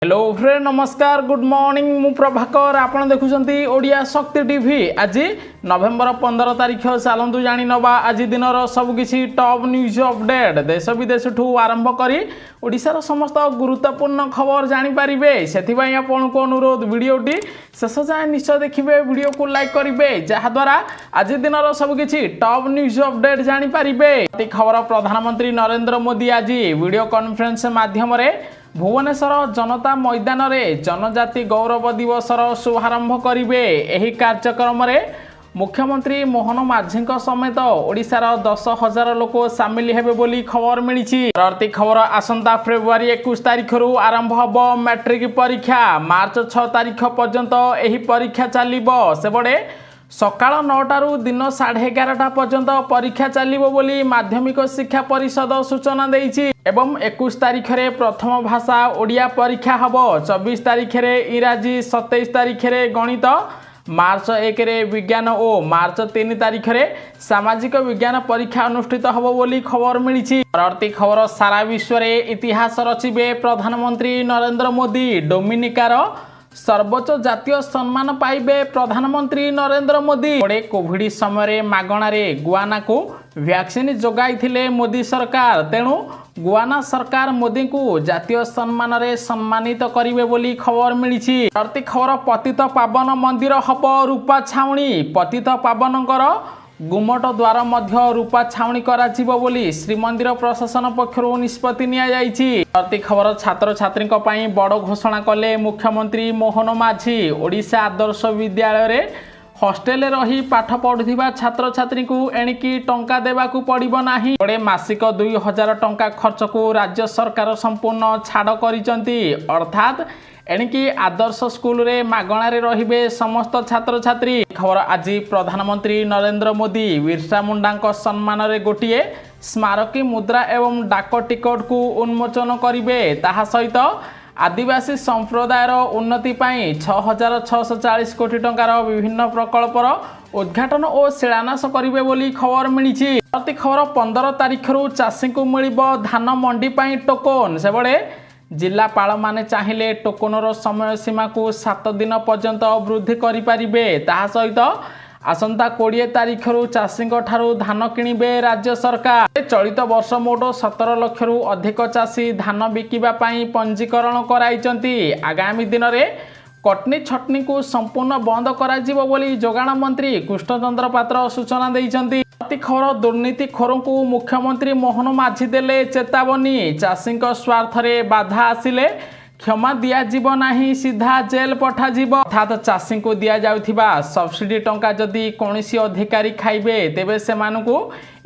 Hello friend, ନମସ୍କାର, good morning. ମୁଁ ପ୍ରଭାକର, ଆପଣ ଦେଖୁଛନ୍ତି ଓଡ଼ିଆ ଶକ୍ତି ଟିଭି। ଆଜି ନଭେମ୍ବର 15 ତାରିଖ। ଚାଲନ୍ତୁ ଜାଣିନେବା ଆଜି ଦିନର ସବୁକିଛି ଟପ୍ ନ୍ୟୁଜ୍ ଅପଡେଟ୍। ଦେଶ ବିଦେଶଠୁ ଆରମ୍ଭ କରି ଓଡ଼ିଶାର ସମସ୍ତ ଗୁରୁତ୍ୱପୂର୍ଣ୍ଣ ଖବର ଜାଣିପାରିବେ। ସେଥିପାଇଁ ଆପଣଙ୍କୁ ଅନୁରୋଧ, ଭିଡ଼ିଓଟି ଶେଷ ଯାଏଁ ନିଶ୍ଚୟ ଦେଖିବେ, ଭିଡ଼ିଓକୁ ଲାଇକ୍ କରିବେ, ଯାହାଦ୍ୱାରା ଆଜି ଦିନର ସବୁକିଛି ଟପ୍ ନ୍ୟୁଜ୍ ଅପଡେଟ୍ ଜାଣିପାରିବେ। ଖବର, ପ୍ରଧାନମନ୍ତ୍ରୀ ନରେନ୍ଦ୍ର ମୋଦି ଆଜି ଭିଡ଼ିଓ କନଫରେନ୍ସ ମାଧ୍ୟମରେ ଭୁବନେଶ୍ୱର ଜନତା ମଇଦାନରେ ଜନଜାତି ଗୌରବ ଦିବସର ଶୁଭାରମ୍ଭ କରିବେ। ଏହି କାର୍ଯ୍ୟକ୍ରମରେ ମୁଖ୍ୟମନ୍ତ୍ରୀ ମୋହନ ମାଝୀଙ୍କ ସମେତ ଓଡ଼ିଶାର 10,000 ଲୋକ ସାମିଲ ହେବେ ବୋଲି ଖବର ମିଳିଛି। ପରବର୍ତ୍ତୀ ଖବର, ଆସନ୍ତା ଫେବୃଆରୀ 21 ତାରିଖରୁ ଆରମ୍ଭ ହେବ ମାଟ୍ରିକ ପରୀକ୍ଷା। ମାର୍ଚ୍ଚ 6 ତାରିଖ ପର୍ଯ୍ୟନ୍ତ ଏହି ପରୀକ୍ଷା ଚାଲିବ। ସେପଟେ ସକାଳ 9ଟାରୁ ଦିନ 11:30 ପର୍ଯ୍ୟନ୍ତ ପରୀକ୍ଷା ଚାଲିବ ବୋଲି ମାଧ୍ୟମିକ ଶିକ୍ଷା ପରିଷଦ ସୂଚନା ଦେଇଛି। ଏବଂ 21 ତାରିଖରେ ପ୍ରଥମ ଭାଷା ଓଡ଼ିଆ ପରୀକ୍ଷା ହେବ, 24 ତାରିଖରେ ଇଂରାଜୀ, 27 ତାରିଖରେ ଗଣିତ, ମାର୍ଚ୍ଚ 1ରେ ବିଜ୍ଞାନ ଓ ମାର୍ଚ୍ଚ 3 ତାରିଖରେ ସାମାଜିକ ବିଜ୍ଞାନ ପରୀକ୍ଷା ଅନୁଷ୍ଠିତ ହେବ ବୋଲି ଖବର ମିଳିଛି। ପରବର୍ତ୍ତୀ ଖବର, ସାରା ବିଶ୍ୱରେ ଇତିହାସ ରଚିବେ ପ୍ରଧାନମନ୍ତ୍ରୀ ନରେନ୍ଦ୍ର ମୋଦି। ଡୋମିନିକାର ସର୍ବୋଚ୍ଚ ଜାତୀୟ ସମ୍ମାନ ପାଇବେ ପ୍ରଧାନମନ୍ତ୍ରୀ ନରେନ୍ଦ୍ର ମୋଦି। ପରେ କୋଭିଡ ସମୟରେ ମାଗଣାରେ ଗୁଆନାକୁ ଭ୍ୟାକ୍ସିନ ଯୋଗାଇଥିଲେ ମୋଦି ସରକାର। ତେଣୁ ଗୁଆନା ସରକାର ମୋଦିଙ୍କୁ ଜାତୀୟ ସମ୍ମାନରେ ସମ୍ମାନିତ କରିବେ ବୋଲି ଖବର ମିଳିଛି। ପରବର୍ତ୍ତୀ ଖବର, ପତିତ ପାବନ ମନ୍ଦିର ହବ ରୂପା ଛାଉଣି। ପତିତ ପାବନଙ୍କର ଗୁମଟ ଦ୍ୱାର ମଧ୍ୟ ରୂପା ଛାଉଣି କରାଯିବ ବୋଲି ଶ୍ରୀମନ୍ଦିର ପ୍ରଶାସନ ପକ୍ଷରୁ ନିଷ୍ପତ୍ତି ନିଆଯାଇଛି। ପରବର୍ତ୍ତୀ ଖବର, ଛାତ୍ରଛାତ୍ରୀଙ୍କ ପାଇଁ ବଡ଼ ଘୋଷଣା କଲେ ମୁଖ୍ୟମନ୍ତ୍ରୀ ମୋହନ ମାଝୀ। ଓଡ଼ିଶା ଆଦର୍ଶ ବିଦ୍ୟାଳୟରେ ହଷ୍ଟେଲରେ ରହି ପାଠ ପଢ଼ୁଥିବା ଛାତ୍ରଛାତ୍ରୀଙ୍କୁ ଏଣିକି ଟଙ୍କା ଦେବାକୁ ପଡ଼ିବ ନାହିଁ। ଗୋଟେ ମାସିକ 2000 ଟଙ୍କା ଖର୍ଚ୍ଚକୁ ରାଜ୍ୟ ସରକାର ସମ୍ପୂର୍ଣ୍ଣ ଛାଡ଼ କରିଛନ୍ତି। ଅର୍ଥାତ୍ ଏଣିକି ଆଦର୍ଶ ସ୍କୁଲରେ ମାଗଣାରେ ରହିବେ ସମସ୍ତ ଛାତ୍ରଛାତ୍ରୀ। ଖବର, ଆଜି ପ୍ରଧାନମନ୍ତ୍ରୀ ନରେନ୍ଦ୍ର ମୋଦି ବିର୍ସା ମୁଣ୍ଡାଙ୍କ ସମ୍ମାନରେ ଗୋଟିଏ ସ୍ମାରକୀ ମୁଦ୍ରା ଏବଂ ଡାକ ଟିକଟକୁ ଉନ୍ମୋଚନ କରିବେ। ତାହା ସହିତ ଆଦିବାସୀ ସମ୍ପ୍ରଦାୟର ଉନ୍ନତି ପାଇଁ 6640 କୋଟି ଟଙ୍କାର ବିଭିନ୍ନ ପ୍ରକଳ୍ପର ଉଦ୍ଘାଟନ ଓ ଶିଳାନ୍ୟାସ କରିବେ ବୋଲି ଖବର ମିଳିଛି। ପରବର୍ତ୍ତୀ ଖବର, 15 ତାରିଖରୁ ଚାଷୀଙ୍କୁ ମିଳିବ ଧାନ ମଣ୍ଡି ପାଇଁ ଟୋକନ। ସେଭଳି ଜିଲ୍ଲାପାଳମାନେ ଚାହିଁଲେ ଟୋକନର ସମୟ ସୀମାକୁ 7 ଦିନ ପର୍ଯ୍ୟନ୍ତ ବୃଦ୍ଧି କରିପାରିବେ। ତାହା ସହିତ ଆସନ୍ତା 20 ତାରିଖରୁ ଚାଷୀଙ୍କ ଠାରୁ ଧାନ କିଣିବେ ରାଜ୍ୟ ସରକାର। ଚଳିତ ବର୍ଷ ମୋଟ 17 ଲକ୍ଷରୁ ଅଧିକ ଚାଷୀ ଧାନ ବିକିବା ପାଇଁ ପଞ୍ଜୀକରଣ କରାଇଛନ୍ତି। ଆଗାମୀ ଦିନରେ କଟନୀ ଛଟନୀକୁ ସମ୍ପୂର୍ଣ୍ଣ ବନ୍ଦ କରାଯିବ ବୋଲି ଯୋଗାଣ ମନ୍ତ୍ରୀ କୃଷ୍ଣଚନ୍ଦ୍ର ପାତ୍ର ସୂଚନା ଦେଇଛନ୍ତି। ପରବର୍ତ୍ତୀ ଖବର, ଦୁର୍ନୀତିଖୋରଙ୍କୁ ମୁଖ୍ୟମନ୍ତ୍ରୀ ମୋହନ ମାଝୀ ଦେଲେ ଚେତାବନୀ। ଚାଷୀଙ୍କ ସ୍ୱାର୍ଥରେ ବାଧା ଆସିଲେ କ୍ଷମା ଦିଆଯିବ ନାହିଁ, ସିଧା ଜେଲ୍ ପଠାଯିବ। ଅର୍ଥାତ୍ ଚାଷୀଙ୍କୁ ଦିଆଯାଉଥିବା ସବସିଡି ଟଙ୍କା ଯଦି କୌଣସି ଅଧିକାରୀ ଖାଇବେ, ତେବେ ସେମାନଙ୍କୁ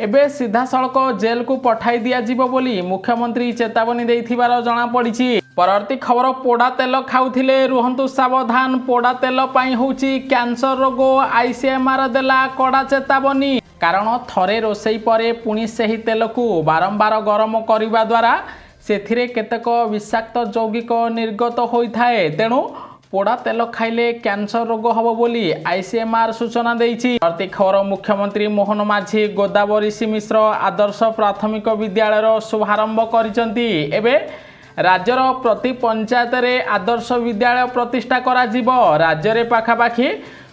ଏବେ ସିଧାସଳଖ ଜେଲ୍କୁ ପଠାଇ ଦିଆଯିବ ବୋଲି ମୁଖ୍ୟମନ୍ତ୍ରୀ ଚେତାବନୀ ଦେଇଥିବାର ଜଣାପଡ଼ିଛି। ପରବର୍ତ୍ତୀ ଖବର, ପୋଡ଼ା ତେଲ ଖାଉଥିଲେ ରୁହନ୍ତୁ ସାବଧାନ। ପୋଡ଼ା ତେଲ ପାଇଁ ହେଉଛି କ୍ୟାନ୍ସର ରୋଗ, ଆଇସିଏମ୍ଆର ଦେଲା କଡ଼ା ଚେତାବନୀ। କାରଣ ଥରେ ରୋଷେଇ ପରେ ପୁଣି ସେହି ତେଲକୁ ବାରମ୍ବାର ଗରମ କରିବା ଦ୍ୱାରା ସେଥିରେ କେତେକ ବିଷାକ୍ତ ଯୌଗିକ ନିର୍ଗତ ହୋଇଥାଏ। ତେଣୁ ପୋଡ଼ା ତେଲ ଖାଇଲେ କ୍ୟାନ୍ସର ରୋଗ ହେବ ବୋଲି ଆଇସିଏମ୍ଆର ସୂଚନା ଦେଇଛି। ପରବର୍ତ୍ତୀ ଖବର, ମୁଖ୍ୟମନ୍ତ୍ରୀ ମୋହନ ମାଝୀ ଗୋଦାବରୀଶ ମିଶ୍ର ଆଦର୍ଶ ପ୍ରାଥମିକ ବିଦ୍ୟାଳୟର ଶୁଭାରମ୍ଭ କରିଛନ୍ତି। ଏବେ ରାଜ୍ୟର ପ୍ରତି ପଞ୍ଚାୟତରେ ଆଦର୍ଶ ବିଦ୍ୟାଳୟ ପ୍ରତିଷ୍ଠା କରାଯିବ। ରାଜ୍ୟରେ ପାଖାପାଖି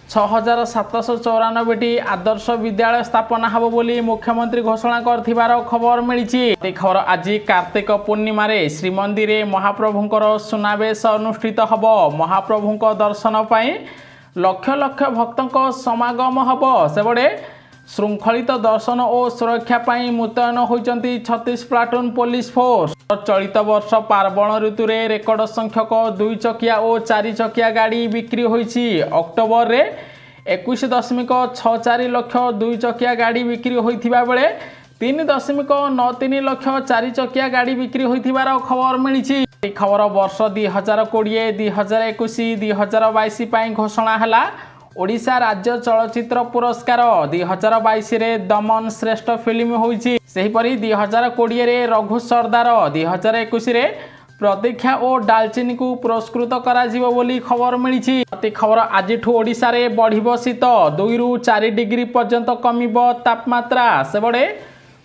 6794ଟି ଆଦର୍ଶ ବିଦ୍ୟାଳୟ ସ୍ଥାପନା ହେବ ବୋଲି ମୁଖ୍ୟମନ୍ତ୍ରୀ ଘୋଷଣା କରିଥିବାର ଖବର ମିଳିଛି। ଏହି ଖବର, ଆଜି କାର୍ତ୍ତିକ ପୂର୍ଣ୍ଣିମାରେ ଶ୍ରୀମନ୍ଦିରରେ ମହାପ୍ରଭୁଙ୍କର ସୁନାବେଶ ଅନୁଷ୍ଠିତ ହେବ। ମହାପ୍ରଭୁଙ୍କ ଦର୍ଶନ ପାଇଁ ଲକ୍ଷ ଲକ୍ଷ ଭକ୍ତଙ୍କ ସମାଗମ ହେବ। ସେପଟେ ଶୃଙ୍ଖଳିତ ଦର୍ଶନ ଓ ସୁରକ୍ଷା ପାଇଁ ମୁତୟନ ହୋଇଛନ୍ତି 36 ପ୍ଲାଟୁନ୍ ପୋଲିସ ଫୋର୍ସ। ଚଳିତ ବର୍ଷ ପାର୍ବଣ ଋତୁରେ ରେକର୍ଡ ସଂଖ୍ୟକ ଦୁଇ ଚକିଆ ଓ ଚାରି ଚକିଆ ଗାଡ଼ି ବିକ୍ରି ହୋଇଛି। ଅକ୍ଟୋବରରେ 21.64 ଲକ୍ଷ ଦୁଇ ଚକିଆ ଗାଡ଼ି ବିକ୍ରି ହୋଇଥିବା ବେଳେ 3.93 ଲକ୍ଷ ଚାରି ଚକିଆ ଗାଡ଼ି ବିକ୍ରି ହୋଇଥିବାର ଖବର ମିଳିଛି। ଏହି ଖବର, ବର୍ଷ 2020, 2021, 2022 ପାଇଁ ଘୋଷଣା ହେଲା ଓଡ଼ିଶା ରାଜ୍ୟ ଚଳଚ୍ଚିତ୍ର ପୁରସ୍କାର। 2022ରେ ଦମନ ଶ୍ରେଷ୍ଠ ଫିଲ୍ମ ହୋଇଛି। ସେହିପରି 2020ରେ ରଘୁ ସର୍ଦ୍ଦାର, 2021ରେ ପ୍ରତୀକ୍ଷା ଓ ଡାଲଚିନିକୁ ପୁରସ୍କୃତ କରାଯିବ ବୋଲି ଖବର ମିଳିଛି। ପରବର୍ତ୍ତୀ ଖବର, ଆଜିଠୁ ଓଡ଼ିଶାରେ ବଢ଼ିବ ଶୀତ। 2ରୁ 4 ଡିଗ୍ରୀ ପର୍ଯ୍ୟନ୍ତ କମିବ ତାପମାତ୍ରା। ସେପଟେ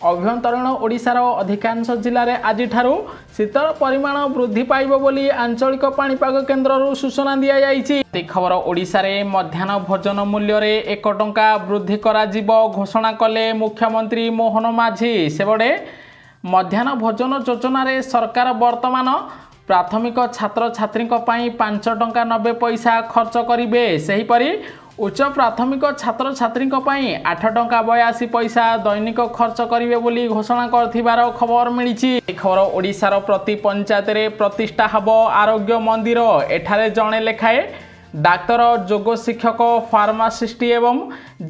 ଅଭ୍ୟନ୍ତରୀଣ ଓଡ଼ିଶାର ଅଧିକାଂଶ ଜିଲ୍ଲାରେ ଆଜିଠାରୁ ଶୀତର ପରିମାଣ ବୃଦ୍ଧି ପାଇବ ବୋଲି ଆଞ୍ଚଳିକ ପାଣିପାଗ କେନ୍ଦ୍ରରୁ ସୂଚନା ଦିଆଯାଇଛି। ଖବର, ଓଡ଼ିଶାରେ ମଧ୍ୟାହ୍ନ ଭୋଜନ ମୂଲ୍ୟରେ 1 ଟଙ୍କା ବୃଦ୍ଧି କରାଯିବ ଘୋଷଣା କଲେ ମୁଖ୍ୟମନ୍ତ୍ରୀ ମୋହନ ମାଝୀ। ସେପଟେ ମଧ୍ୟାହ୍ନ ଭୋଜନ ଯୋଜନାରେ ସରକାର ବର୍ତ୍ତମାନ ପ୍ରାଥମିକ ଛାତ୍ରଛାତ୍ରୀଙ୍କ ପାଇଁ 5 ଟଙ୍କା 90 ପଇସା ଖର୍ଚ୍ଚ କରିବେ। ସେହିପରି ଉଚ୍ଚ ପ୍ରାଥମିକ ଛାତ୍ରଛାତ୍ରୀଙ୍କ ପାଇଁ 8 ଟଙ୍କା 82 ପଇସା ଦୈନିକ ଖର୍ଚ୍ଚ କରିବେ ବୋଲି ଘୋଷଣା କରିଥିବାର ଖବର ମିଳିଛି। ଖବର, ଓଡ଼ିଶାର ପ୍ରତି ପଞ୍ଚାୟତରେ ପ୍ରତିଷ୍ଠା ହେବ ଆରୋଗ୍ୟ ମନ୍ଦିର। ଏଠାରେ ଜଣେ ଲେଖାଏଁ ଡାକ୍ତର, ଯୋଗ ଶିକ୍ଷକ, ଫାର୍ମାସିଷ୍ଟ ଏବଂ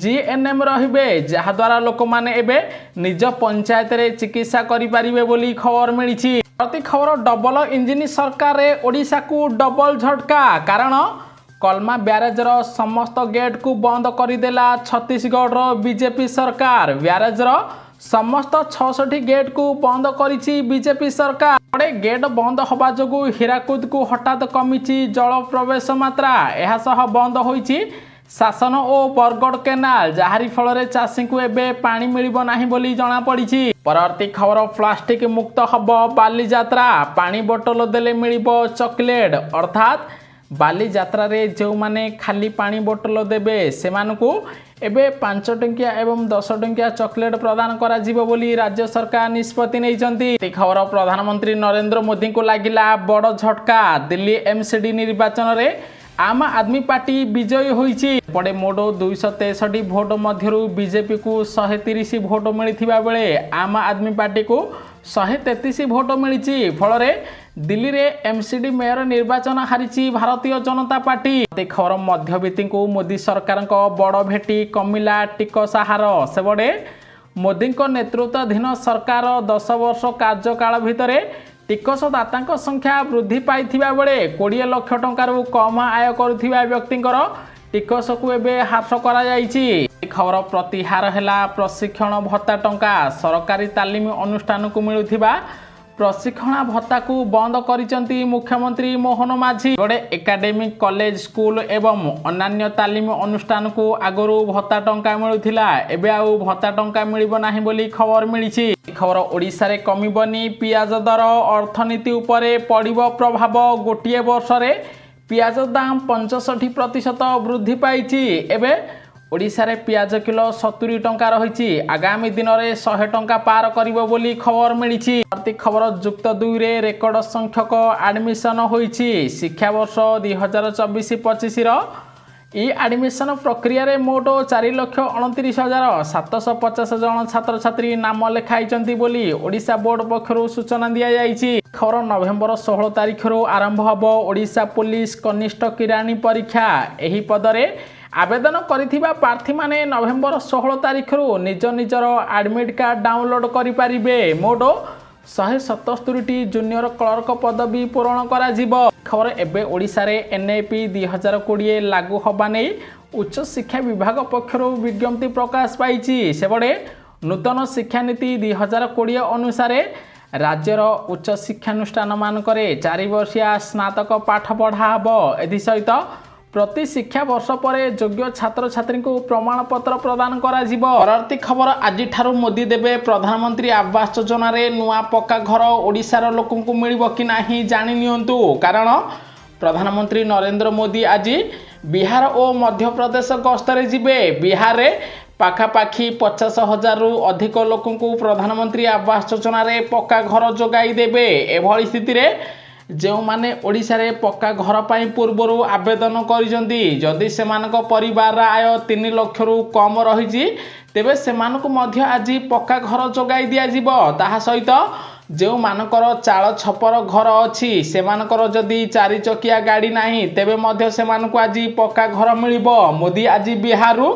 ଜିଏନ୍ଏମ୍ ରହିବେ, ଯାହାଦ୍ୱାରା ଲୋକମାନେ ଏବେ ନିଜ ପଞ୍ଚାୟତରେ ଚିକିତ୍ସା କରିପାରିବେ ବୋଲି ଖବର ମିଳିଛି। ପ୍ରତି ଖବର, ଡବଲ ଇଞ୍ଜିନ୍ ସରକାରରେ ଓଡ଼ିଶାକୁ ଡବଲ ଝଟକା। କାରଣ କଲମା ବ୍ୟାରେଜର ସମସ୍ତ ଗେଟ୍କୁ ବନ୍ଦ କରିଦେଲା ଛତିଶଗଡ଼ର ବିଜେପି ସରକାର। ବ୍ୟାରେଜର ସମସ୍ତ 66 ଗେଟ୍କୁ ବନ୍ଦ କରିଛି ବିଜେପି ସରକାର। ଗେଟ୍ ବନ୍ଦ ହେବା ଯୋଗୁଁ ହୀରାକୁଦକୁ ହଠାତ୍ କମିଛି ଜଳ ପ୍ରବେଶ ମାତ୍ରା। ଏହା ସହ ବନ୍ଦ ହୋଇଛି ଶାସନ ଓ ବରଗଡ଼ କେନାଲ, ଯାହାରି ଫଳରେ ଚାଷୀଙ୍କୁ ଏବେ ପାଣି ମିଳିବ ନାହିଁ ବୋଲି ଜଣାପଡ଼ିଛି। ପରବର୍ତ୍ତୀ ଖବର, ପ୍ଲାଷ୍ଟିକ ମୁକ୍ତ ହେବ ବାଲିଯାତ୍ରା, ପାଣି ବୋଟଲ ଦେଲେ ମିଳିବ ଚକୋଲେଟ୍। ଅର୍ଥାତ୍ ବାଲିଯାତ୍ରାରେ ଯେଉଁମାନେ ଖାଲି ପାଣି ବୋଟଲ ଦେବେ, ସେମାନଙ୍କୁ ଏବେ 5 ଟଙ୍କିଆ ଏବଂ 10 ଟଙ୍କିଆ ଚକୋଲେଟ୍ ପ୍ରଦାନ କରାଯିବ ବୋଲି ରାଜ୍ୟ ସରକାର ନିଷ୍ପତ୍ତି ନେଇଛନ୍ତି। ଖବର, ପ୍ରଧାନମନ୍ତ୍ରୀ ନରେନ୍ଦ୍ର ମୋଦିଙ୍କୁ ଲାଗିଲା ବଡ଼ ଝଟକା। ଦିଲ୍ଲୀ ଏମସିଡି ନିର୍ବାଚନରେ ଆମ ଆଦମୀ ପାର୍ଟି ବିଜୟୀ ହୋଇଛି। ଏପଟେ ମୋଟ 263 ଭୋଟ ମଧ୍ୟରୁ ବିଜେପିକୁ 130 ଭୋଟ ମିଳିଥିବା ବେଳେ ଆମ ଆଦମୀ ପାର୍ଟିକୁ 133 ଭୋଟ ମିଳିଛି। ଫଳରେ ଦିଲ୍ଲୀରେ ଏମସିଡି ମେୟର ନିର୍ବାଚନ ହାରିଛି ଭାରତୀୟ ଜନତା ପାର୍ଟି। ଖବର, ମଧ୍ୟବିତ୍ତଙ୍କୁ ମୋଦି ସରକାରଙ୍କ ବଡ଼ ଭେଟି, କମିଲା ଟିକସ ହାର। ସେପଟେ ମୋଦିଙ୍କ ନେତୃତ୍ୱାଧୀନ ସରକାର 10 ବର୍ଷ କାର୍ଯ୍ୟକାଳ ଭିତରେ ଟିକସଦାତାଙ୍କ ସଂଖ୍ୟା ବୃଦ୍ଧି ପାଇଥିବା ବେଳେ 20 ଲକ୍ଷ ଟଙ୍କାରୁ କମ୍ ଆୟ କରୁଥିବା ବ୍ୟକ୍ତିଙ୍କର ଟିକସକୁ ଏବେ ହ୍ରାସ କରାଯାଇଛି। ଖବର, ପ୍ରତିହାର ହେଲା ପ୍ରଶିକ୍ଷଣ ଭତ୍ତା ଟଙ୍କା। ସରକାରୀ ତାଲିମ ଅନୁଷ୍ଠାନକୁ ମିଳୁଥିବା ପ୍ରଶିକ୍ଷଣ ଭତ୍ତାକୁ ବନ୍ଦ କରିଛନ୍ତି ମୁଖ୍ୟମନ୍ତ୍ରୀ ମୋହନ ମାଝୀ। ଗୋଟେ ଏକାଡେମିକ୍, କଲେଜ, ସ୍କୁଲ ଏବଂ ଅନ୍ୟାନ୍ୟ ତାଲିମ ଅନୁଷ୍ଠାନକୁ ଆଗରୁ ଭତ୍ତା ଟଙ୍କା ମିଳୁଥିଲା, ଏବେ ଆଉ ଭତ୍ତା ଟଙ୍କା ମିଳିବ ନାହିଁ ବୋଲି ଖବର ମିଳିଛି। ଖବର, ଓଡ଼ିଶାରେ କମିବନି ପିଆଜ ଦର, ଅର୍ଥନୀତି ଉପରେ ପଡ଼ିବ ପ୍ରଭାବ। ଗୋଟିଏ ବର୍ଷରେ ପିଆଜ ଦାମ 65% ବୃଦ୍ଧି ପାଇଛି। ଏବେ ଓଡ଼ିଶାରେ ପିଆଜ କିଲୋ 70 ଟଙ୍କା ରହିଛି, ଆଗାମୀ ଦିନରେ 100 ଟଙ୍କା ପାର କରିବ ବୋଲି ଖବର ମିଳିଛି। ଖବର, ଯୁକ୍ତ ଦୁଇରେ ରେକର୍ଡ ସଂଖ୍ୟକ ଆଡମିସନ ହୋଇଛି। ଶିକ୍ଷାବର୍ଷ 2024-25ର ଇ ଆଡମିସନ ପ୍ରକ୍ରିୟାରେ ମୋଟ 4,29,750 ଜଣ ଛାତ୍ରଛାତ୍ରୀ ନାମ ଲେଖାଇଛନ୍ତି ବୋଲି ଓଡ଼ିଶା ବୋର୍ଡ ପକ୍ଷରୁ ସୂଚନା ଦିଆଯାଇଛି। ଖବର, ନଭେମ୍ବର 16 ତାରିଖରୁ ଆରମ୍ଭ ହେବ ଓଡ଼ିଶା ପୋଲିସ କନିଷ୍ଠ କିରାଣୀ ପରୀକ୍ଷା। ଏହି ପଦରେ ଆବେଦନ କରିଥିବା ପ୍ରାର୍ଥୀମାନେ ନଭେମ୍ବର 16 ତାରିଖରୁ ନିଜ ନିଜର ଆଡମିଟ୍ କାର୍ଡ଼ ଡାଉନଲୋଡ୍ କରିପାରିବେ। ମୋଟ 177ଟି ଜୁନିୟର କ୍ଲର୍କ ପଦବୀ ପୂରଣ କରାଯିବ। ଖବର, ଏବେ ଓଡ଼ିଶାରେ ଏନ୍ଏପି 2020 ଲାଗୁ ହେବା ନେଇ ଉଚ୍ଚଶିକ୍ଷା ବିଭାଗ ପକ୍ଷରୁ ବିଜ୍ଞପ୍ତି ପ୍ରକାଶ ପାଇଛି। ସେପଟେ ନୂତନ ଶିକ୍ଷାନୀତି 2020 ଅନୁସାରେ ରାଜ୍ୟର ଉଚ୍ଚ ଶିକ୍ଷାନୁଷ୍ଠାନମାନଙ୍କରେ 4 ବର୍ଷିଆ ସ୍ନାତକ ପାଠ ପଢ଼ା ହେବ। ଏଥିସହିତ ପ୍ରତି ଶିକ୍ଷାବର୍ଷ ପରେ ଯୋଗ୍ୟ ଛାତ୍ରଛାତ୍ରୀଙ୍କୁ ପ୍ରମାଣପତ୍ର ପ୍ରଦାନ କରାଯିବ। ପରବର୍ତ୍ତୀ ଖବର, ଆଜିଠାରୁ ମୋଦି ଦେବେ ପ୍ରଧାନମନ୍ତ୍ରୀ ଆବାସ ଯୋଜନାରେ ନୂଆ ପକ୍କା ଘର ଓଡ଼ିଶାର ଲୋକଙ୍କୁ ମିଳିବ କି ନାହିଁ ଜାଣି ନିଅନ୍ତୁ। କାରଣ ପ୍ରଧାନମନ୍ତ୍ରୀ ନରେନ୍ଦ୍ର ମୋଦି ଆଜି ବିହାର ଓ ମଧ୍ୟପ୍ରଦେଶ ଗସ୍ତରେ ଯିବେ। ବିହାରରେ ପାଖାପାଖି 50,000ରୁ ଅଧିକ ଲୋକଙ୍କୁ ପ୍ରଧାନମନ୍ତ୍ରୀ ଆବାସ ଯୋଜନାରେ ପକ୍କା ଘର ଯୋଗାଇ ଦେବେ। ଏଭଳି ସ୍ଥିତିରେ ଯେଉଁମାନେ ଓଡ଼ିଶାରେ ପକ୍କା ଘର ପାଇଁ ପୂର୍ବରୁ ଆବେଦନ କରିଛନ୍ତି, ଯଦି ସେମାନଙ୍କ ପରିବାରର ଆୟ 3 ଲକ୍ଷରୁ କମ୍ ରହିଛି, ତେବେ ସେମାନଙ୍କୁ ମଧ୍ୟ ଆଜି ପକ୍କା ଘର ଯୋଗାଇ ଦିଆଯିବ। ତାହା ସହିତ ଯେଉଁମାନଙ୍କର ଚାଳ ଛପର ଘର ଅଛି, ସେମାନଙ୍କର ଯଦି ଚାରି ଚକିଆ ଗାଡ଼ି ନାହିଁ, ତେବେ ମଧ୍ୟ ସେମାନଙ୍କୁ ଆଜି ପକ୍କା ଘର ମିଳିବ। ମୋଦି ଆଜି ବିହାରରୁ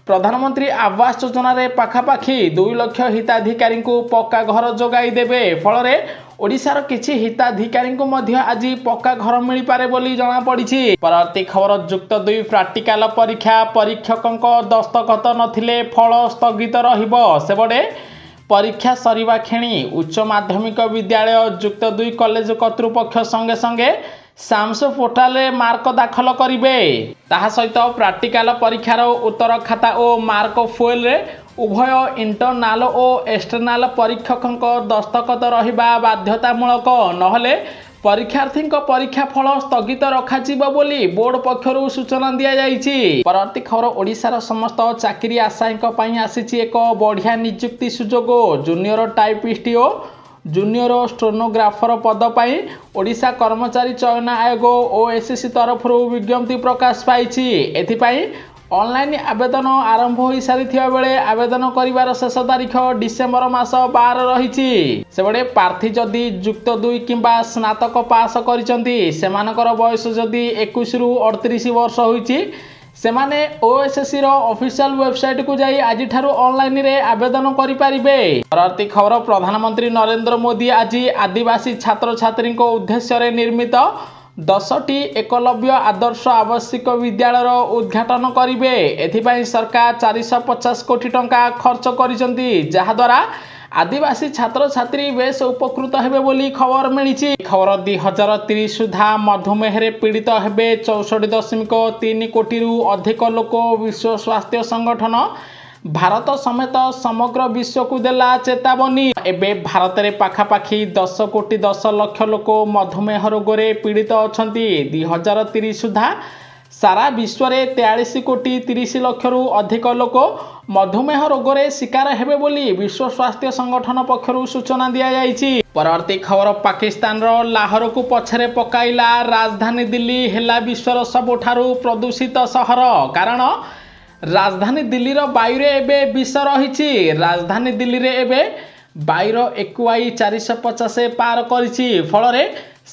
ପ୍ରଧାନମନ୍ତ୍ରୀ ଆବାସ ଯୋଜନାରେ ପାଖାପାଖି 2 ଲକ୍ଷ ହିତାଧିକାରୀଙ୍କୁ ପକ୍କା ଘର ଯୋଗାଇ ଦେବେ। ଫଳରେ ଓଡ଼ିଶାର କିଛି ହିତାଧିକାରୀଙ୍କୁ ମଧ୍ୟ ଆଜି ପକ୍କା ଘର ମିଳିପାରେ ବୋଲି ଜଣାପଡ଼ିଛି। ପରବର୍ତ୍ତୀ ଖବର, ଯୁକ୍ତ ଦୁଇ ପ୍ରାକ୍ଟିକାଲ ପରୀକ୍ଷା, ପରୀକ୍ଷକଙ୍କ ଦସ୍ତଖତ ନଥିଲେ ଫଳ ସ୍ଥଗିତ ରହିବ। ସେପଟେ ପରୀକ୍ଷା ସରିବା କ୍ଷଣି ଉଚ୍ଚ ମାଧ୍ୟମିକ ବିଦ୍ୟାଳୟ, ଯୁକ୍ତ ଦୁଇ କଲେଜ କର୍ତ୍ତୃପକ୍ଷ ସଙ୍ଗେ ସଙ୍ଗେ ସାମ୍ସ ପୋର୍ଟାଲରେ ମାର୍କ ଦାଖଲ କରିବେ। ତାହା ସହିତ ପ୍ରାକ୍ଟିକାଲ ପରୀକ୍ଷାର ଉତ୍ତର ଖାତା ଓ ମାର୍କ ଫାଇଲରେ ଉଭୟ ଇଣ୍ଟରନାଲ ଓ ଏକ୍ସଟର୍ନାଲ ପରୀକ୍ଷକଙ୍କ ଦସ୍ତଖତ ରହିବା ବାଧ୍ୟତାମୂଳକ, ନହେଲେ ପରୀକ୍ଷାର୍ଥୀଙ୍କ ପରୀକ୍ଷା ଫଳ ସ୍ଥଗିତ ରଖାଯିବ ବୋଲି ବୋର୍ଡ ପକ୍ଷରୁ ସୂଚନା ଦିଆଯାଇଛି। ପରବର୍ତ୍ତୀ ଖବର, ଓଡ଼ିଶାର ସମସ୍ତ ଚାକିରି ଆଶାୟୀଙ୍କ ପାଇଁ ଆସିଛି ଏକ ବଢ଼ିଆ ନିଯୁକ୍ତି ସୁଯୋଗ। ଜୁନିୟର ଟାଇପିଷ୍ଟ ଓ ଜୁନିୟର ଷ୍ଟେନୋଗ୍ରାଫର ପଦ ପାଇଁ ଓଡ଼ିଶା କର୍ମଚାରୀ ଚୟନ ଆୟୋଗ ଓଏସ୍ଏସ୍ସି ତରଫରୁ ବିଜ୍ଞପ୍ତି ପ୍ରକାଶ ପାଇଛି। ଏଥିପାଇଁ ଅନଲାଇନ୍ ଆବେଦନ ଆରମ୍ଭ ହୋଇସାରିଥିବା ବେଳେ ଆବେଦନ କରିବାର ଶେଷ ତାରିଖ ଡିସେମ୍ବର ମାସ 12 ରହିଛି। ସେଭଳି ପ୍ରାର୍ଥୀ ଯଦି ଯୁକ୍ତ 2 କିମ୍ବା ସ୍ନାତକ ପାସ କରିଛନ୍ତି, ସେମାନଙ୍କର ବୟସ ଯଦି 21ରୁ 38 ବର୍ଷ ହୋଇଛି, ସେମାନେ ଓଏସ୍ଏସ୍ସିର ଅଫିସିଆଲ ୱେବସାଇଟକୁ ଯାଇ ଆଜିଠାରୁ ଅନଲାଇନରେ ଆବେଦନ କରିପାରିବେ। ପରବର୍ତ୍ତୀ ଖବର, ପ୍ରଧାନମନ୍ତ୍ରୀ ନରେନ୍ଦ୍ର ମୋଦି ଆଜି ଆଦିବାସୀ ଛାତ୍ରଛାତ୍ରୀଙ୍କ ଉଦ୍ଦେଶ୍ୟରେ ନିର୍ମିତ 10ଟି ଏକଲବ୍ୟ ଆଦର୍ଶ ଆବାସିକ ବିଦ୍ୟାଳୟର ଉଦ୍ଘାଟନ କରିବେ। ଏଥିପାଇଁ ସରକାର 450 କୋଟି ଟଙ୍କା ଖର୍ଚ୍ଚ କରିଛନ୍ତି, ଯାହାଦ୍ୱାରା ଆଦିବାସୀ ଛାତ୍ରଛାତ୍ରୀ ବେଶ ଉପକୃତ ହେବେ ବୋଲି ଖବର ମିଳିଛି। ଖବର, 2030 ସୁଦ୍ଧା ମଧୁମେହରେ ପୀଡ଼ିତ ହେବେ 64.3 କୋଟିରୁ ଅଧିକ ଲୋକ। ବିଶ୍ୱ ସ୍ୱାସ୍ଥ୍ୟ ସଂଗଠନ ଭାରତ ସମେତ ସମଗ୍ର ବିଶ୍ୱକୁ ଦେଲା ଚେତାବନୀ। ଏବେ ଭାରତରେ ପାଖାପାଖି 10 କୋଟି 10 ଲକ୍ଷ ଲୋକ ମଧୁମେହ ରୋଗରେ ପୀଡ଼ିତ ଅଛନ୍ତି। 2030 ସୁଦ୍ଧା ସାରା ବିଶ୍ୱରେ 43 କୋଟି 30 ଲକ୍ଷରୁ ଅଧିକ ଲୋକ ମଧୁମେହ ରୋଗରେ ଶିକାର ହେବେ ବୋଲି ବିଶ୍ୱ ସ୍ୱାସ୍ଥ୍ୟ ସଂଗଠନ ପକ୍ଷରୁ ସୂଚନା ଦିଆଯାଇଛି। ପରବର୍ତ୍ତୀ ଖବର, ପାକିସ୍ତାନର ଲାହୋରକୁ ପଛରେ ପକାଇଲା ରାଜଧାନୀ ଦିଲ୍ଲୀ, ହେଲା ବିଶ୍ୱର ସବୁଠାରୁ ପ୍ରଦୂଷିତ ସହର। କାରଣ ରାଜଧାନୀ ଦିଲ୍ଲୀର ବାୟୁରେ ଏବେ ବିଷ ରହିଛି। ରାଜଧାନୀ ଦିଲ୍ଲୀରେ ଏବେ ବାୟୁର ଏକ୍ୟୁଆଇ 450 ପାର କରିଛି। ଫଳରେ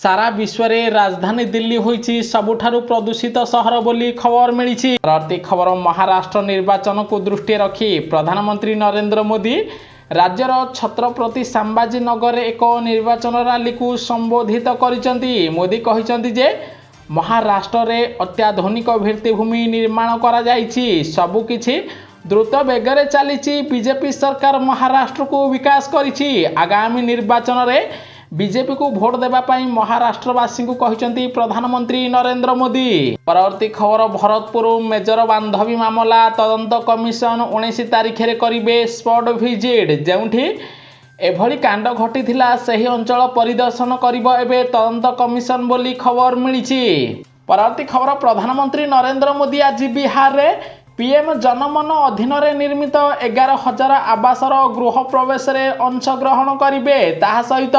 ସାରା ବିଶ୍ୱରେ ରାଜଧାନୀ ଦିଲ୍ଲୀ ହୋଇଛି ସବୁଠାରୁ ପ୍ରଦୂଷିତ ସହର ବୋଲି ଖବର ମିଳିଛି। ପରବର୍ତ୍ତୀ ଖବର, ମହାରାଷ୍ଟ୍ର ନିର୍ବାଚନକୁ ଦୃଷ୍ଟିରେ ରଖି ପ୍ରଧାନମନ୍ତ୍ରୀ ନରେନ୍ଦ୍ର ମୋଦି ରାଜ୍ୟର ଛତ୍ରପତି ସମ୍ଭାଜୀ ନଗରରେ ଏକ ନିର୍ବାଚନ ରାଲିକୁ ସମ୍ବୋଧିତ କରିଛନ୍ତି। ମୋଦି କହିଛନ୍ତି ଯେ ମହାରାଷ୍ଟ୍ରରେ ଅତ୍ୟାଧୁନିକ ଭିତ୍ତିଭୂମି ନିର୍ମାଣ କରାଯାଇଛି, ସବୁକିଛି ଦ୍ରୁତ ବେଗରେ ଚାଲିଛି। ବିଜେପି ସରକାର ମହାରାଷ୍ଟ୍ରକୁ ବିକାଶ କରିଛି। ଆଗାମୀ ନିର୍ବାଚନରେ ବିଜେପିକୁ ଭୋଟ ଦେବା ପାଇଁ ମହାରାଷ୍ଟ୍ରବାସୀଙ୍କୁ କହିଛନ୍ତି ପ୍ରଧାନମନ୍ତ୍ରୀ ନରେନ୍ଦ୍ର ମୋଦି। ପରବର୍ତ୍ତୀ ଖବର, ଭରତପୁର ମେଜର ବାନ୍ଧବୀ ମାମଲା ତଦନ୍ତ କମିଶନ 19 ତାରିଖରେ କରିବେ ସ୍ପଟ ଭିଜିଟ୍। ଯେଉଁଠି ଏଭଳି କାଣ୍ଡ ଘଟିଥିଲା ସେହି ଅଞ୍ଚଳ ପରିଦର୍ଶନ କରିବ ଏବେ ତଦନ୍ତ କମିଶନ ବୋଲି ଖବର ମିଳିଛି। ପରବର୍ତ୍ତୀ ଖବର, ପ୍ରଧାନମନ୍ତ୍ରୀ ନରେନ୍ଦ୍ର ମୋଦି ଆଜି ବିହାରରେ ପିଏମ୍ ଜନମନ ଅଧୀନରେ ନିର୍ମିତ 11,000 ଆବାସର ଗୃହ ପ୍ରବେଶରେ ଅଂଶଗ୍ରହଣ କରିବେ। ତାହା ସହିତ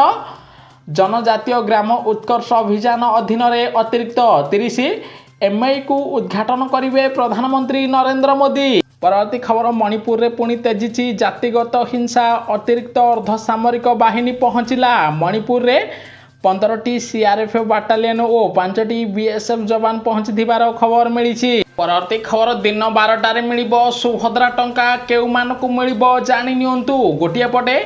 ଜନଜାତୀୟ ଗ୍ରାମ ଉତ୍କର୍ଷ ଅଭିଯାନ ଅଧୀନରେ ଅତିରିକ୍ତ 30 ଏମ୍ଆଇକୁ ଉଦ୍ଘାଟନ କରିବେ ପ୍ରଧାନମନ୍ତ୍ରୀ ନରେନ୍ଦ୍ର ମୋଦି। ପରବର୍ତ୍ତୀ ଖବର, ମଣିପୁରରେ ପୁଣି ତେଜିଛି ଜାତିଗତ ହିଂସା, ଅତିରିକ୍ତ ଅର୍ଦ୍ଧସାମରିକ ବାହିନୀ ପହଞ୍ଚିଲା। ମଣିପୁରରେ 15ଟି ସିଆର୍ଏଫ୍ ବାଟାଲିୟନ ଓ 5ଟି ବିଏସ୍ଏଫ୍ ଯବାନ ପହଞ୍ଚିଥିବାର ଖବର ମିଳିଛି। ପରବର୍ତ୍ତୀ ଖବର, ଦିନ 12ଟାରେ ମିଳିବ ସୁଭଦ୍ରା ଟଙ୍କା, କେଉଁମାନଙ୍କୁ ମିଳିବ ଜାଣି ନିଅନ୍ତୁ। ଗୋଟିଏ ପଟେ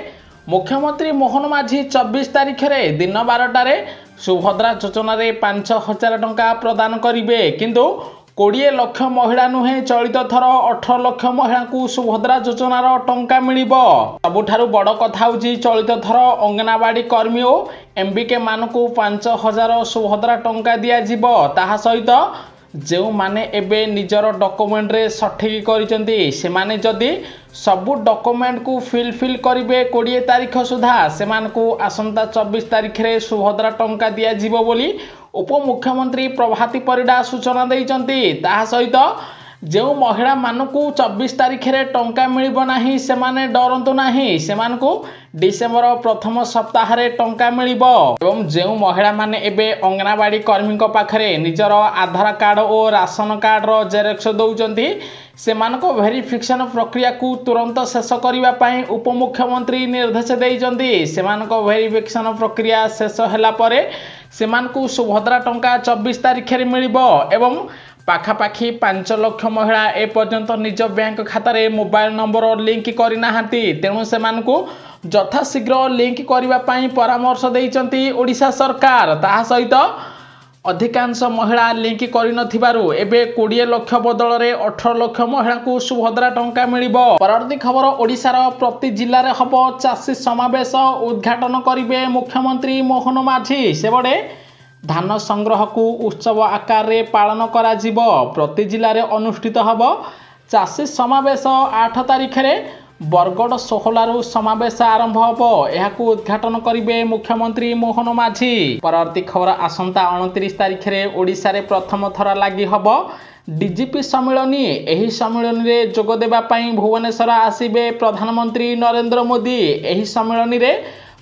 ମୁଖ୍ୟମନ୍ତ୍ରୀ ମୋହନ ମାଝୀ 24 ତାରିଖରେ ଦିନ 12ଟାରେ ସୁଭଦ୍ରା ଯୋଜନାରେ 5,000 ଟଙ୍କା ପ୍ରଦାନ କରିବେ, କିନ୍ତୁ 20 ଲକ୍ଷ ମହିଳା ନୁହେଁ, ଚଳିତ ଥର 18 ଲକ୍ଷ ମହିଳାଙ୍କୁ ସୁଭଦ୍ରା ଯୋଜନାର ଟଙ୍କା ମିଳିବ। ସବୁଠାରୁ ବଡ଼ କଥା ହେଉଛି ଚଳିତ ଥର ଅଙ୍ଗନବାଡ଼ି କର୍ମୀ ଓ ଏମ୍ବିକେ ମାନଙ୍କୁ 5,000 ସୁଭଦ୍ରା ଟଙ୍କା ଦିଆଯିବ। ତାହା ସହିତ ଯେଉଁମାନେ ଏବେ ନିଜର ଡକୁମେଣ୍ଟରେ ସଠିକ୍ କରିଛନ୍ତି, ସେମାନେ ଯଦି ସବୁ ଡକୁମେଣ୍ଟକୁ ଫିଲ୍ କରିବେ 20 ତାରିଖ ସୁଦ୍ଧା, ସେମାନଙ୍କୁ ଆସନ୍ତା 24 ତାରିଖରେ ସୁଭଦ୍ରା ଟଙ୍କା ଦିଆଯିବ ବୋଲି ଉପମୁଖ୍ୟମନ୍ତ୍ରୀ ପ୍ରଭାତୀ ପରିଡ଼ା ସୂଚନା ଦେଇଛନ୍ତି। ତାହା ସହିତ ଯେଉଁ ମହିଳାମାନଙ୍କୁ 24 ତାରିଖରେ ଟଙ୍କା ମିଳିବ ନାହିଁ, ସେମାନେ ଡରନ୍ତୁ ନାହିଁ, ସେମାନଙ୍କୁ ଡିସେମ୍ବର ପ୍ରଥମ ସପ୍ତାହରେ ଟଙ୍କା ମିଳିବ। ଏବଂ ଯେଉଁ ମହିଳାମାନେ ଏବେ ଅଙ୍ଗନବାଡ଼ି କର୍ମୀଙ୍କ ପାଖରେ ନିଜର ଆଧାର କାର୍ଡ଼ ଓ ରାସନ କାର୍ଡ଼ର ଜେରକ୍ସ ଦେଉଛନ୍ତି, ସେମାନଙ୍କ ଭେରିଫିକେସନ୍ ପ୍ରକ୍ରିୟାକୁ ତୁରନ୍ତ ଶେଷ କରିବା ପାଇଁ ଉପମୁଖ୍ୟମନ୍ତ୍ରୀ ନିର୍ଦ୍ଦେଶ ଦେଇଛନ୍ତି। ସେମାନଙ୍କ ଭେରିଫିକେସନ୍ ପ୍ରକ୍ରିୟା ଶେଷ ହେଲା ପରେ ସେମାନଙ୍କୁ ସୁଭଦ୍ରା ଟଙ୍କା 24 ତାରିଖରେ ମିଳିବ। ଏବଂ ପାଖାପାଖି 5 ଲକ୍ଷ ମହିଳା ଏପର୍ଯ୍ୟନ୍ତ ନିଜ ବ୍ୟାଙ୍କ ଖାତାରେ ମୋବାଇଲ ନମ୍ବର ଲିଙ୍କ କରିନାହାନ୍ତି, ତେଣୁ ସେମାନଙ୍କୁ ଯଥାଶୀଘ୍ର ଲିଙ୍କ କରିବା ପାଇଁ ପରାମର୍ଶ ଦେଇଛନ୍ତି ଓଡ଼ିଶା ସରକାର। ତାହା ସହିତ ଅଧିକାଂଶ ମହିଳା ଲିଙ୍କ କରିନଥିବାରୁ ଏବେ 20 ଲକ୍ଷ ବଦଳରେ 18 ଲକ୍ଷ ମହିଳାଙ୍କୁ ସୁଭଦ୍ରା ଟଙ୍କା ମିଳିବ। ପରବର୍ତ୍ତୀ ଖବର, ଓଡ଼ିଶାର ପ୍ରତି ଜିଲ୍ଲାରେ ହେବ ଚାଷୀ ସମାବେଶ, ଉଦ୍ଘାଟନ କରିବେ ମୁଖ୍ୟମନ୍ତ୍ରୀ ମୋହନ ମାଝୀ। ସେପଟେ ଧାନ ସଂଗ୍ରହକୁ ଉତ୍ସବ ଆକାରରେ ପାଳନ କରାଯିବ, ପ୍ରତି ଜିଲ୍ଲାରେ ଅନୁଷ୍ଠିତ ହେବ ଚାଷୀ ସମାବେଶ। 8 ତାରିଖରେ ବରଗଡ଼ ସୋହଲାରୁ ସମାବେଶ ଆରମ୍ଭ ହେବ। ଏହାକୁ ଉଦ୍ଘାଟନ କରିବେ ମୁଖ୍ୟମନ୍ତ୍ରୀ ମୋହନ ମାଝୀ। ପରବର୍ତ୍ତୀ ଖବର, ଆସନ୍ତା 29 ତାରିଖରେ ଓଡ଼ିଶାରେ ପ୍ରଥମ ଥର ଲାଗି ହେବ ଡିଜିପି ସମ୍ମିଳନୀ। ଏହି ସମ୍ମିଳନୀରେ ଯୋଗ ଦେବା ପାଇଁ ଭୁବନେଶ୍ୱର ଆସିବେ ପ୍ରଧାନମନ୍ତ୍ରୀ ନରେନ୍ଦ୍ର ମୋଦି। ଏହି ସମ୍ମିଳନୀରେ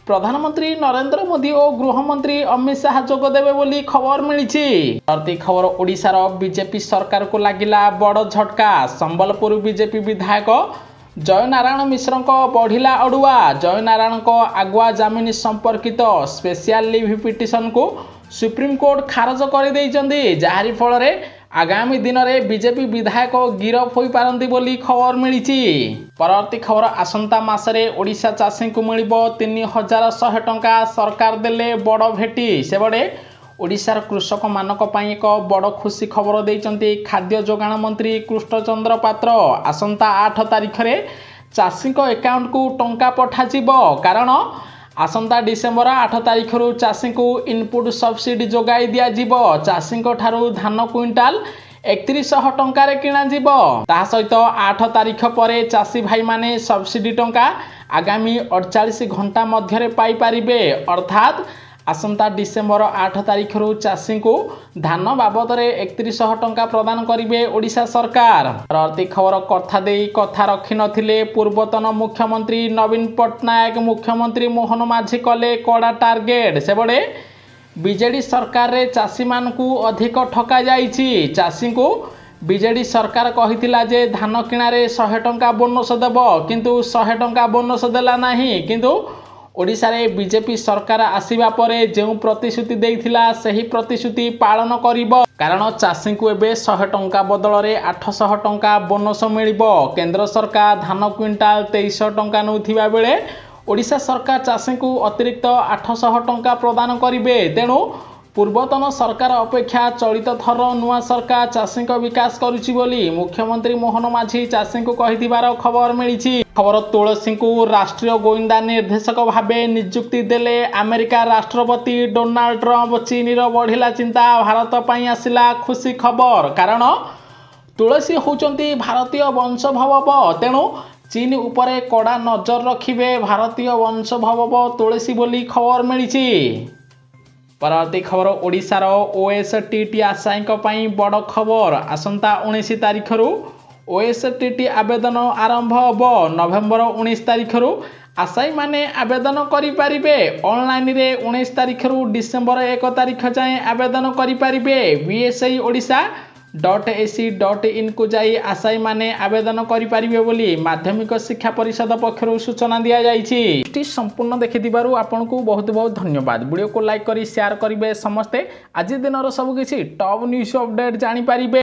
ପ୍ରଧାନମନ୍ତ୍ରୀ ନରେନ୍ଦ୍ର ମୋଦି ଓ ଗୃହମନ୍ତ୍ରୀ ଅମିତ ଶାହା ଯୋଗ ଦେବେ ବୋଲି ଖବର ମିଳିଛି। ପରବର୍ତ୍ତୀ ଖବର, ଓଡ଼ିଶାର ବିଜେପି ସରକାରକୁ ଲାଗିଲା ବଡ଼ ଝଟକା। ସମ୍ବଲପୁର ବିଜେପି ବିଧାୟକ ଜୟନାରାୟଣ ମିଶ୍ରଙ୍କ ବଢ଼ିଲା ଅଡୁଆ। ଜୟନାରାୟଣଙ୍କ ଆଗୁଆ ଜାମିନ ସମ୍ପର୍କିତ ସ୍ପେଶିଆଲ ଲିଭ୍ ପିଟିସନକୁ ସୁପ୍ରିମକୋର୍ଟ ଖାରଜ କରିଦେଇଛନ୍ତି, ଯାହାରି ଫଳରେ ଆଗାମୀ ଦିନରେ ବିଜେପି ବିଧାୟକ ଗିରଫ ହୋଇପାରନ୍ତି ବୋଲି ଖବର ମିଳିଛି। ପରବର୍ତ୍ତୀ ଖବର, ଆସନ୍ତା ମାସରେ ଓଡ଼ିଶା ଚାଷୀଙ୍କୁ ମିଳିବ 3100 ଟଙ୍କା, ସରକାର ଦେଲେ ବଡ଼ ଭେଟି। ସେପଟେ ଓଡ଼ିଶାର କୃଷକମାନଙ୍କ ପାଇଁ ଏକ ବଡ଼ ଖୁସି ଖବର ଦେଇଛନ୍ତି ଖାଦ୍ୟ ଯୋଗାଣ ମନ୍ତ୍ରୀ କୃଷ୍ଣଚନ୍ଦ୍ର ପାତ୍ର। ଆସନ୍ତା 8 ତାରିଖରେ ଚାଷୀଙ୍କ ଆକାଉଣ୍ଟକୁ ଟଙ୍କା ପଠାଯିବ, କାରଣ ଆସନ୍ତା ଡିସେମ୍ବର 8 ତାରିଖରୁ ଚାଷୀଙ୍କୁ ଇନପୁଟ୍ ସବସିଡି ଯୋଗାଇ ଦିଆଯିବ। ଚାଷୀଙ୍କ ଠାରୁ ଧାନ କୁଇଣ୍ଟାଲ 3100 ଟଙ୍କାରେ କିଣାଯିବ। ତାହା ସହିତ 8 ତାରିଖ ପରେ ଚାଷୀ ଭାଇମାନେ ସବସିଡି ଟଙ୍କା ଆଗାମୀ 48 ଘଣ୍ଟା ମଧ୍ୟରେ ପାଇପାରିବେ। ଅର୍ଥାତ୍ ଆସନ୍ତା ଡିସେମ୍ବର 8 ତାରିଖରୁ ଚାଷୀଙ୍କୁ ଧାନ ବାବଦରେ 3100 ଟଙ୍କା ପ୍ରଦାନ କରିବେ ଓଡ଼ିଶା ସରକାର। ପରବର୍ତ୍ତୀ ଖବର, କଥା ଦେଇ କଥା ରଖିନଥିଲେ ପୂର୍ବତନ ମୁଖ୍ୟମନ୍ତ୍ରୀ ନବୀନ ପଟ୍ଟନାୟକ, ମୁଖ୍ୟମନ୍ତ୍ରୀ ମୋହନ ମାଝୀ କଲେ କଡ଼ା ଟାର୍ଗେଟ। ସେପଟେ ବିଜେଡି ସରକାରରେ ଚାଷୀମାନଙ୍କୁ ଅଧିକ ଠକାଯାଇଛି। ଚାଷୀଙ୍କୁ ବିଜେଡି ସରକାର କହିଥିଲା ଯେ ଧାନ କିଣାରେ 100 ଟଙ୍କା ବୋନସ ଦେବ, କିନ୍ତୁ 100 ଟଙ୍କା ବୋନସ ଦେଲା ନାହିଁ। କିନ୍ତୁ ଓଡ଼ିଶାରେ ବିଜେପି ସରକାର ଆସିବା ପରେ ଯେଉଁ ପ୍ରତିଶ୍ରୁତି ଦେଇଥିଲା, ସେହି ପ୍ରତିଶ୍ରୁତି ପାଳନ କରିବ, କାରଣ ଚାଷୀଙ୍କୁ ଏବେ 100 ଟଙ୍କା ବଦଳରେ 800 ଟଙ୍କା ବୋନସ ମିଳିବ। କେନ୍ଦ୍ର ସରକାର ଧାନ କୁଇଣ୍ଟାଲ 2300 ଟଙ୍କା ନେଉଥିବା ବେଳେ ଓଡ଼ିଶା ସରକାର ଚାଷୀଙ୍କୁ ଅତିରିକ୍ତ 800 ଟଙ୍କା ପ୍ରଦାନ କରିବେ। ତେଣୁ ପୂର୍ବତନ ସରକାର ଅପେକ୍ଷା ଚଳିତ ଥର ନୂଆ ସରକାର ଚାଷୀଙ୍କ ବିକାଶ କରୁଛି ବୋଲି ମୁଖ୍ୟମନ୍ତ୍ରୀ ମୋହନ ମାଝୀ ଚାଷୀଙ୍କୁ କହିଥିବାର ଖବର ମିଳିଛି। ଖବର, ତୁଳସୀଙ୍କୁ ରାଷ୍ଟ୍ରୀୟ ଗୋଇନ୍ଦା ନିର୍ଦ୍ଦେଶକ ଭାବେ ନିଯୁକ୍ତି ଦେଲେ ଆମେରିକା ରାଷ୍ଟ୍ରପତି ଡୋନାଲ୍ଡ ଟ୍ରମ୍ପ। ଚୀନର ବଢ଼ିଲା ଚିନ୍ତା, ଭାରତ ପାଇଁ ଆସିଲା ଖୁସି ଖବର, କାରଣ ତୁଳସୀ ହେଉଛନ୍ତି ଭାରତୀୟ ବଂଶୋଦ୍ଭବ। ତେଣୁ ଚୀନ ଉପରେ କଡ଼ା ନଜର ରଖିବେ ଭାରତୀୟ ବଂଶୋଦ୍ଭବ ତୁଳସୀ ବୋଲି ଖବର ମିଳିଛି। ପରବର୍ତ୍ତୀ ଖବର, ଓଡ଼ିଶାର ଓଏସ୍ଟିଟି ଆଶାୟୀଙ୍କ ପାଇଁ ବଡ଼ ଖବର। ଆସନ୍ତା 19 ତାରିଖରୁ ଓଏସ୍ଟିଟି ଆବେଦନ ଆରମ୍ଭ ହେବ। ନଭେମ୍ବର 19 ତାରିଖରୁ ଆଶାୟୀମାନେ ଆବେଦନ କରିପାରିବେ। ଅନଲାଇନରେ 19 ତାରିଖରୁ ଡିସେମ୍ବର 1 ତାରିଖ ଯାଏଁ ଆବେଦନ କରିପାରିବେ। bseodisha.ac.inକୁ ଯାଇ ଆଶାୟୀମାନେ ଆବେଦନ କରିପାରିବେ ବୋଲି ମାଧ୍ୟମିକ ଶିକ୍ଷା ପରିଷଦ ପକ୍ଷରୁ ସୂଚନା ଦିଆଯାଇଛି। ସମ୍ପୂର୍ଣ୍ଣ ଦେଖିଥିବାରୁ ଆପଣଙ୍କୁ ବହୁତ ବହୁତ ଧନ୍ୟବାଦ। ଭିଡ଼ିଓକୁ ଲାଇକ୍ କରି ସେୟାର କରିବେ। ସମସ୍ତେ ଆଜି ଦିନର ସବୁକିଛି ଟପ୍ ନ୍ୟୁଜ୍ ଅପଡେଟ୍ ଜାଣିପାରିବେ।